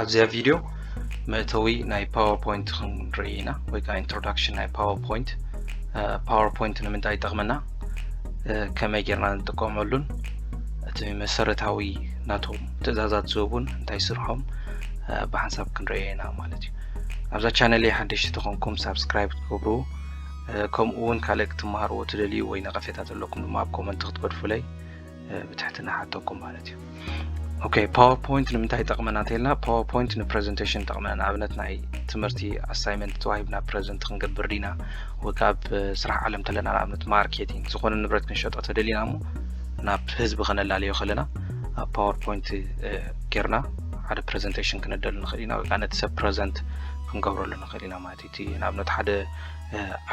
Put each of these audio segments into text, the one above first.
ኣብዚኣ ቪድዮ መእተዊ ናይ ፓወርፖይንት ክንርኢ ኢና፣ ወይ ከዓ ኢንትሮዳክሽን ናይ ፓወርፖይንት። ፓወርፖይንት ንምንታይ ይጠቕመና፣ ከመይ ጌርና ንጥቀመሉን፣ እቲ መሰረታዊ ናቶም ትእዛዛት ዝህቡን እንታይ ስርሖም ብሓንሳብ ክንርኢ ኢና ማለት እዩ። ኣብዛ ቻነል ሓደሽቲ ተኾንኩም ሳብስክራይብ ክትገብሩ፣ ከምኡ እውን ካልእ ክትመሃርዎ ትደልዩ ወይ ነቐፌታ ዘለኩም ድማ ኣብ ኮመንት ክትገድፉለይ ብትሕትና ሓተኩም ማለት እዩ። ኦኬ፣ ፓወርፖይንት ንምንታይ ይጠቕመና እንተልና፣ ፓወርፖይንት ንፕሬዘንቴሽን ይጠቕመና። ንኣብነት ናይ ትምህርቲ ኣሳይመንት ተዋሂብና ፕሬዘንት ክንገብር ዲና፣ ወይ ከዓ ኣብ ስራሕ ዓለም ተለና፣ ንኣብነት ማርኬቲንግ፣ ዝኾነ ንብረት ክንሸጦ ተደሊና እሞ ናብ ህዝቢ ከነላለዮ ከለና ኣብ ፓወርፖይንት ጌርና ሓደ ፕሬዘንቴሽን ክነደሉ ንኽእል ኢና፣ ወይ ከዓ ነቲ ሰብ ፕሬዘንት ክንገብረሉ ንኽእል ኢና ማለት እዩ። እቲ ንኣብነት ሓደ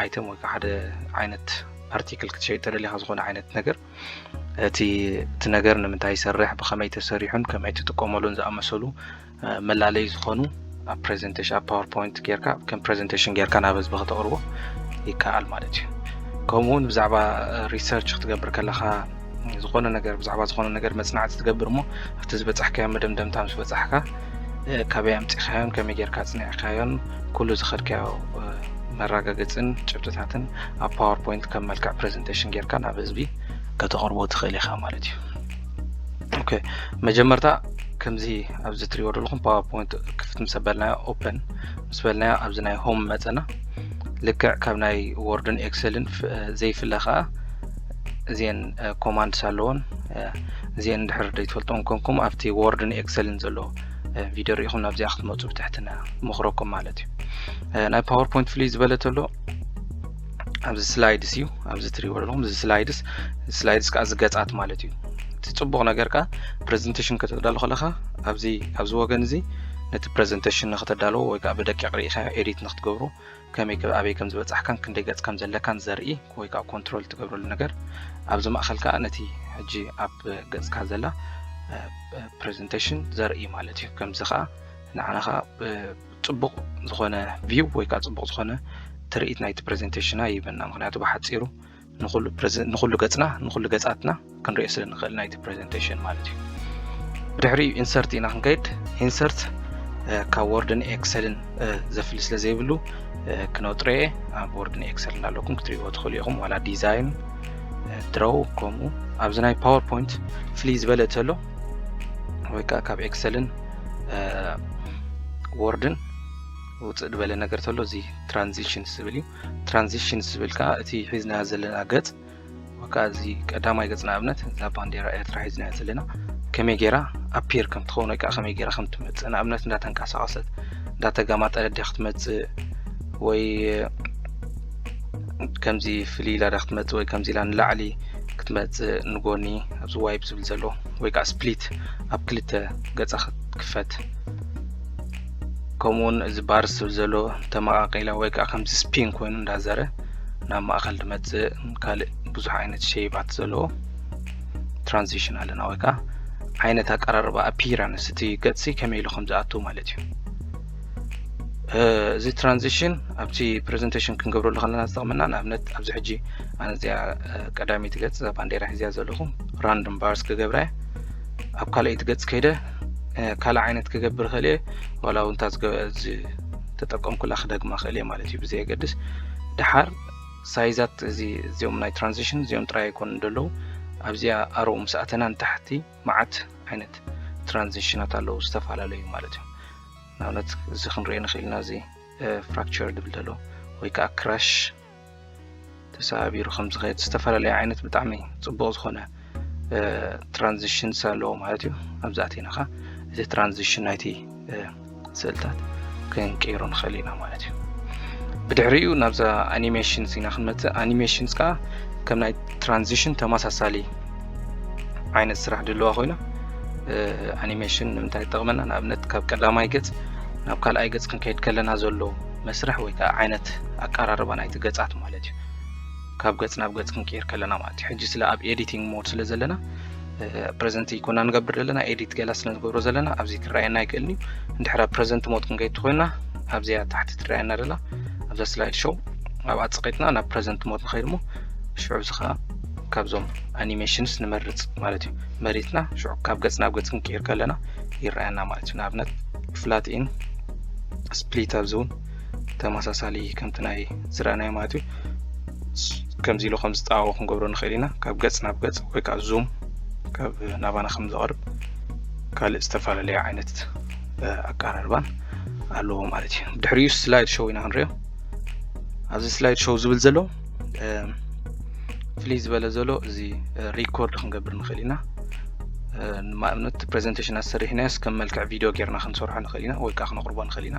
ኣይተም ወይ ከዓ ሓደ ዓይነት ኣርቲክል ክትሸይጥ ተደሊኻ፣ ዝኾነ ዓይነት ነገር እቲ እቲ ነገር ንምንታይ ይሰርሕ፣ ብኸመይ ተሰሪሑን ከመይ ትጥቀመሉን ዝኣመሰሉ መላለይ ዝኾኑ ኣብ ፕሬዘንቴሽን፣ ኣብ ፓወርፖይንት ጌርካ ከም ፕሬዘንቴሽን ጌርካ ናብ ህዝቢ ከተቕርቦ ይከኣል ማለት እዩ። ከምኡ እውን ብዛዕባ ሪሰርች ክትገብር ከለኻ፣ ዝኾነ ነገር ብዛዕባ ዝኾነ ነገር መጽናዕቲ ትገብር እሞ ኣብቲ ዝበጻሕካዮ መደምደምታ ምስ በጻሕካ ካበይ ኣምጺኻዮን ከመይ ጌርካ ኣጽኒዕካዮን ኩሉ ዝኸድካዮ መረጋገጽን ጭብጥታትን ኣብ ፓወርፖይንት ከም መልክዕ ፕሬዘንቴሽን ጌርካ ናብ ህዝቢ ከተቕርቦ ትኽእል ኢኻ ማለት እዩ። ኦኬ፣ መጀመርታ ከምዚ ኣብዚ ትሪእዎ ዘለኹም ፓወርፖይንት ክፍት ምስ በልናዮ፣ ኦፐን ምስ በልናዮ ኣብዚ ናይ ሆም መጸና። ልክዕ ካብ ናይ ወርድን ኤክሰልን ዘይፍለ ከዓ እዚአን ኮማንድስ ኣለዎን። እዚአን እንድሕር ዘይትፈልጦም ኮንኩም ኣብቲ ወርድን ኤክሰልን ዘሎ ቪድዮ ርኢኹም ናብዚኣ ክትመፁ ብትሕትና ምኽረኩም ማለት እዩ። ናይ ፓወርፖይንት ፍልይ ዝበለ ተሎ ኣብዚ ስላይድስ እዩ። ኣብዚ ትሪእዎ ዘለኹም እዚ ስላይድስ፣ ስላይድስ ከዓ እዚ ገፃት ማለት እዩ። እቲ ፅቡቕ ነገር ከዓ ፕሬዘንቴሽን ከተዳሉ ከለኻ ኣብዚ ኣብዚ ወገን እዚ ነቲ ፕሬዘንቴሽን ንክተዳለዎ ወይ ከዓ ብደቂቕ ርኢኻ ኤዲት ንክትገብሩ ከመይ ከ-፣ ኣበይ ከም ዝበጻሕካን ክንደይ ገጽ ከም ዘለካን ዘርኢ ወይ ከዓ ኮንትሮል ትገብረሉ ነገር። ኣብዚ ማእኸል ከዓ ነቲ ሕጂ ኣብ ገጽካ ዘላ ፕሬዘንቴሽን ዘርኢ ማለት እዩ። ከምዚ ከዓ ንዓና ከዓ ጽቡቕ ዝኾነ ቪው ወይ ከዓ ጽቡቕ ዝኾነ ትርኢት ናይቲ ፕሬዘንቴሽና ይህበና። ምኽንያቱ ብሓጺሩ ንኹሉ ፕሬዘን-፣ ንኹሉ ገጽና፣ ንኹሉ ገጻትና ክንሪኦ ስለ ንኽእል ናይቲ ፕሬዘንቴሽን ማለት እዩ። ብድሕሪኡ ኢንሰርት ኢና ክንከይድ። ኢንሰርት ካብ ወርድን ኤክሰልን ዘፍሊ ስለ ዘይብሉ ክነጥሮ እየ። ኣብ ወርድን ኤክሰልን ኣለኩም ክትሪእዎ ትኽእሉ ኢኹም። ዋላ ዲዛይን፣ ድሮው ከምኡ። ኣብዚ ናይ ፓወርፖይንት ፍልይ ዝበለ ተሎ ወይ ከዓ ካብ ኤክሰልን ወርድን ውፅእ ዝበለ ነገር ተሎ እዚ ትራንዚሽንስ ዝብል እዩ። ትራንዚሽንስ ዝብል ከዓ እቲ ሒዝናዮ ዘለና ገፅ ወይ ከዓ እዚ ቀዳማይ ገፅ ንኣብነት እዛ ባንዴራ ኤርትራ ሒዝናዮ ዘለና ከመይ ጌራ ኣፒር ከም ትኸውን ወይ ከዓ ከመይ ጌራ ከም ትመፅእ፣ ንኣብነት እንዳተንቀሳቐሰት እንዳተገማጠለት ድያ ክትመፅእ ወይ ከምዚ ፍልይ ኢላ ድያ ክትመፅእ ወይ ከምዚ ኢላ ንላዕሊ ክትመፅእ ንጎኒ ኣብዚ ዋይፕ ዝብል ዘሎ ወይ ከዓ ስፕሊት ኣብ ክልተ ገፃ ክትክፈት፣ ከምኡውን እዚ ባርስ ዝብል ዘሎ ተመቃቂላ ወይ ከዓ ከምዚ ስፒን ኮይኑ እንዳዘረ ናብ ማእኸል ዝመፅእ ካልእ ብዙሕ ዓይነት ሸይባት ዘለዎ ትራንዚሽን ኣለና ወይ ከዓ ዓይነት ኣቀራርባ ኣፒራንስ እቲ ገፅሲ ከመይ ኢሉ ከም ዝኣቱ ማለት እዩ። እዚ ትራንዚሽን ኣብቲ ፕሬዘንቴሽን ክንገብረሉ ከለና ዝጠቕመና፣ ንኣብነት ኣብዚ ሕጂ ኣነ እዚኣ ቀዳመይቲ ገፅ እዛ ባንዴራ ሒዝያ ዘለኹ ራንደም ባርስ ክገብራ እየ። ኣብ ካልኣይቲ ገፅ ከይደ ካልእ ዓይነት ክገብር እኽእል እየ። ዋላ እውን እታ ዝተጠቀምኩላ ክደግማ እኽእል እየ ማለት እዩ። ብዘየገድስ ደሓር ሳይዛት እዚ እዚኦም ናይ ትራንዚሽን እዚኦም ጥራይ ኣይኮኑን ዘለዉ። ኣብዚኣ ኣሮው ምስ ኣተና ንታሕቲ መዓት ዓይነት ትራንዚሽናት ኣለዉ ዝተፈላለዩ ማለት እዩ። ንኣብነት እዚ ክንሪኦ ንኽእል ኢና። እዚ ፍራክቸር ድብል ዘሎ ወይ ከዓ ክራሽ ተሰባቢሩ ከም ዝኸይድ ዝተፈላለየ ዓይነት ብጣዕሚ ፅቡቕ ዝኾነ ትራንዚሽንስ ኣለዎ ማለት እዩ። ኣብዚ ኣቲና ኸዓ እዚ ትራንዚሽን ናይቲ ስእልታት ክንቅይሮ ንኽእል ኢና ማለት እዩ። ብድሕሪኡ ናብዛ ኣኒሜሽንስ ኢና ክንመፅእ። ኣኒሜሽንስ ከዓ ከም ናይ ትራንዚሽን ተመሳሳሊ ዓይነት ስራሕ ድለዋ ኮይና፣ ኣኒሜሽን ንምንታይ ይጠቕመና? ንኣብነት ካብ ቀዳማይ ገፅ ናብ ካልኣይ ገፅ ክንከይድ ከለና ዘሎ መስርሕ ወይ ከዓ ዓይነት ኣቀራርባ ናይቲ ገፃት ማለት እዩ። ካብ ገፅ ናብ ገፅ ክንቅይር ከለና ማለት እዩ። ሕጂ ስለ ኣብ ኤዲቲንግ ሞድ ስለ ዘለና ፕሬዘንት ይኮና ንገብር ዘለና፣ ኤዲት ገላ ስለ ንገብሮ ዘለና ኣብዚ ክረኣየና ኣይክእልን እዩ። እንድሕር ኣብ ፕሬዘንት ሞድ ክንከይድ ተኮይና ኣብዚኣ ታሕቲ ትረኣየና ደላ ኣብዛ ስላይድ ሾው ኣብኣ ፅቂጥና ናብ ፕሬዘንት ሞድ ንኸይድ እሞ ሽዑ እዚ ከዓ ካብዞም animations ንመርፅ ማለት እዩ። መሪፅና ሽዑ ካብ ገፅ ናብ ገፅ ክንቅይር ከለና ይረኣየና ማለት እዩ። ንኣብነት flatten፣ split ኣብዚ እውን ተመሳሳሊ ከምቲ ናይ ዝረኣናዮ ማለት እዩ። ከምዚ ኢሉ ከም ዝጠዋወ ክንገብሮ ንኽእል ኢና። ካብ ገፅ ናብ ገፅ ወይ ከዓ zoom ካብ ናባና ከም ዘቕርብ ካልእ ዝተፈላለየ ዓይነት ኣቀራርባን ኣለዎ ማለት እዩ። ብድሕሪኡ slide show ኢና ክንሪኦ። ኣብዚ slide show ዝብል ዘሎ ፍልይ ዝበለ ዘሎ እዚ record ክንገብር ንኽእል ኢና። ንኣብነት presentation ኣሰሪሕናዮስ ከም መልክዕ ቪድዮ ጌርና ክንሰርሖ ንኽእል ኢና ወይ ከዓ ክነቕርቦ ንኽእል ኢና።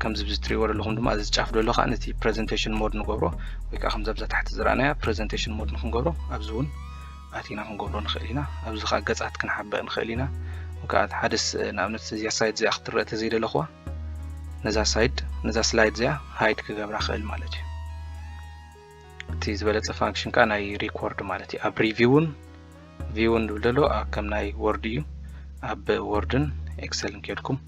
ከምዚ ብዚ ትሪእዎ ዘለኹም ድማ እዚ ጫፍ ዘሎ ከዓ ነቲ presentation mode ንገብሮ ወይ ከዓ ከምዚ ኣብዛ ታሕቲ ዝረኣናያ presentation mode ንክንገብሮ ኣብዚ እውን ኣቲና ክንገብሮ ንኽእል ኢና። ኣብዚ ከዓ ገፃት ክንሓብእ ንኽእል ኢና። ወይ ከዓ ሓደ ንኣብነት እዚኣ side እዚኣ ክትረአ ተዘይደለኽዋ ነዛ side ነዛ slide እዚኣ hide ክገብራ ክእል ማለት እዩ። እቲ ዝበለፀ function ከዓ ናይ record ማለት እዩ። ኣብ review ን view ን ዝብል ዘሎ ከም ናይ word እዩ። ኣብ word ን excel ን ከድኩም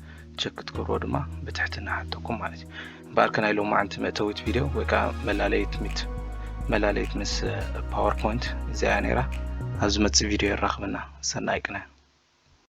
check ክትገብርዎ ድማ ብትሕትና ሓተኩም ማለት እዩ። እምበኣርከ ናይ ሎማዓንቲ መእተዊት ቪድዮ ወይ ከዓ መላለይት ሚት መላለይት ምስ powerpoint እዚኣ ነይራ። ኣብ ዝመፅእ ቪድዮ የራኽበና። ሰናይ ቅነ።